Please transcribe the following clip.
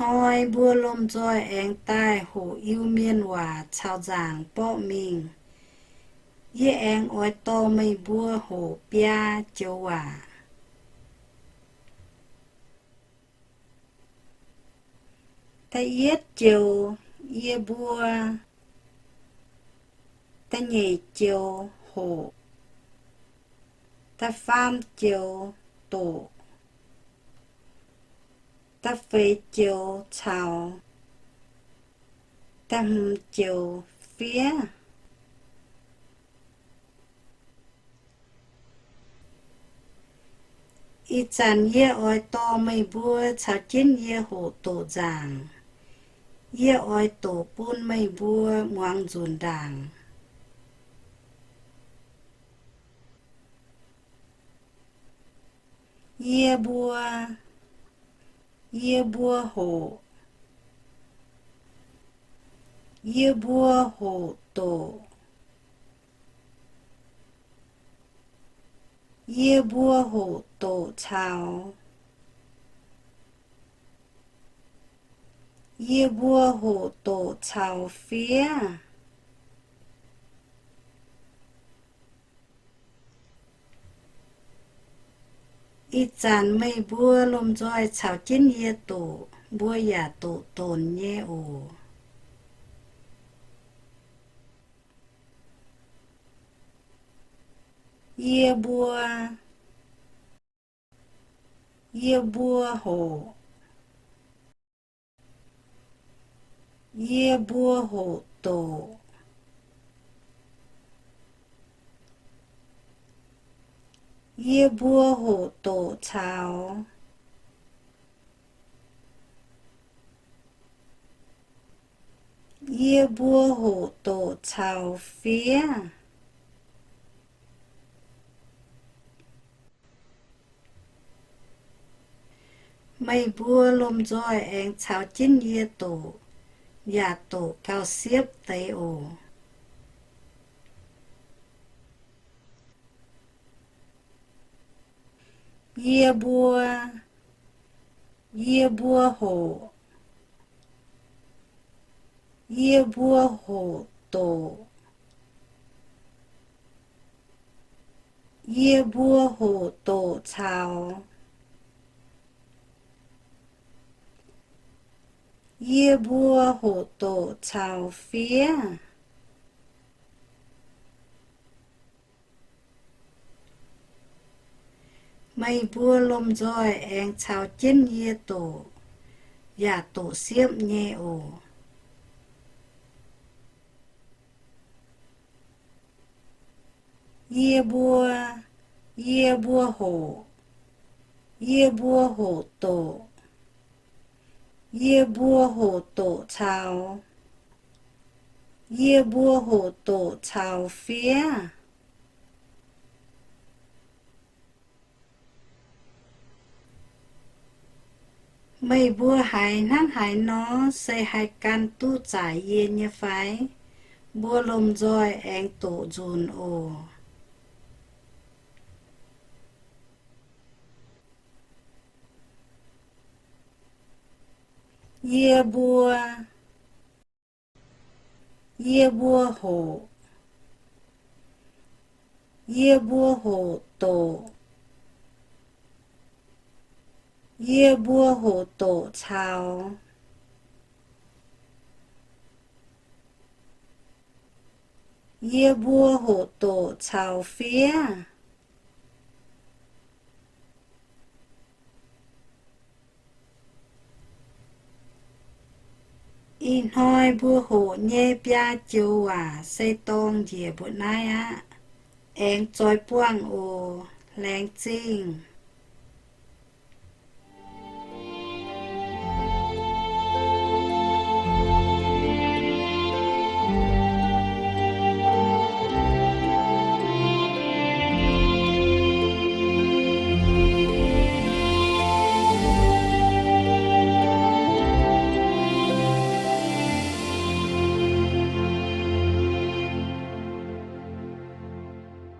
Ih hnoi mbuo lomh nzoih aengx daaih hoqc Iu-Mienh waac caux nzaangc borqv mingh. Yie aengx oix dorh meih mbuo hoqc biaa joux waac. Da'yietv joux yie mbuo, da'nyeic joux hoqc, da'faam joux doqc, da'feix joux caux, da'hmz joux fiev. Ih zanc yie oix dorh meih mbuo caux jienv yie hoqc doqc nzaangc. Yie oix doqc bun meih mbuo muangx nzunc ndaangc. Yie mbuo, yie mbuo hoqc, yie mbuo hoqc doqc, yie mbuo hoqc doqc caux, yie mbuo hoqc doqc caux fiev. Ih zanc meih mbuo lomh nzoih caux jienv yie doqc, mbuo yaac doqc donc nyei oc. Yie mbuo, yie mbuo hoqc, yie mbuo hoqc doqc, yie mbuo hoqc doqc caux, yie mbuo hoqc doqc caux fiev. Meih mbuo lomh nzoih aengx caux jienv yie doqc, yaac doqc gauh siepv deix oc. Yie mbuo, yie mbuo hoqc, yie mbuo hoqc doqc, yie mbuo hoqc doqc caux, yie mbuo hoqc doqc caux fiev. Meih mbuo lomh nzoih aengx caux jienv yie doqc, yaac doqc siepv nyei oc. Yie mbuo, yie mbuo hoqc, yie mbuo hoqc doqc, yie mbuo hoqc doqc caux, yie mbuo hoqc doqc caux fiev. Meih mbuo haiz hnangv haaix nor, se haih gan duqv zaaic yie nyei fai? Mbuo lomh nzoih aengx doqc nzunc oc. Yie mbuo, yie mbuo hoqc, yie mbuo hoqc doqc, yie mbuo hoqc doqc caux, yie mbuo hoqc doqc caux fiev. Ih hnoi mbuo hoqc nyei biaa joux waac se dorng njiec mbuo naaiv aqv. Aengx zoix buangh oc. Laengz zingh.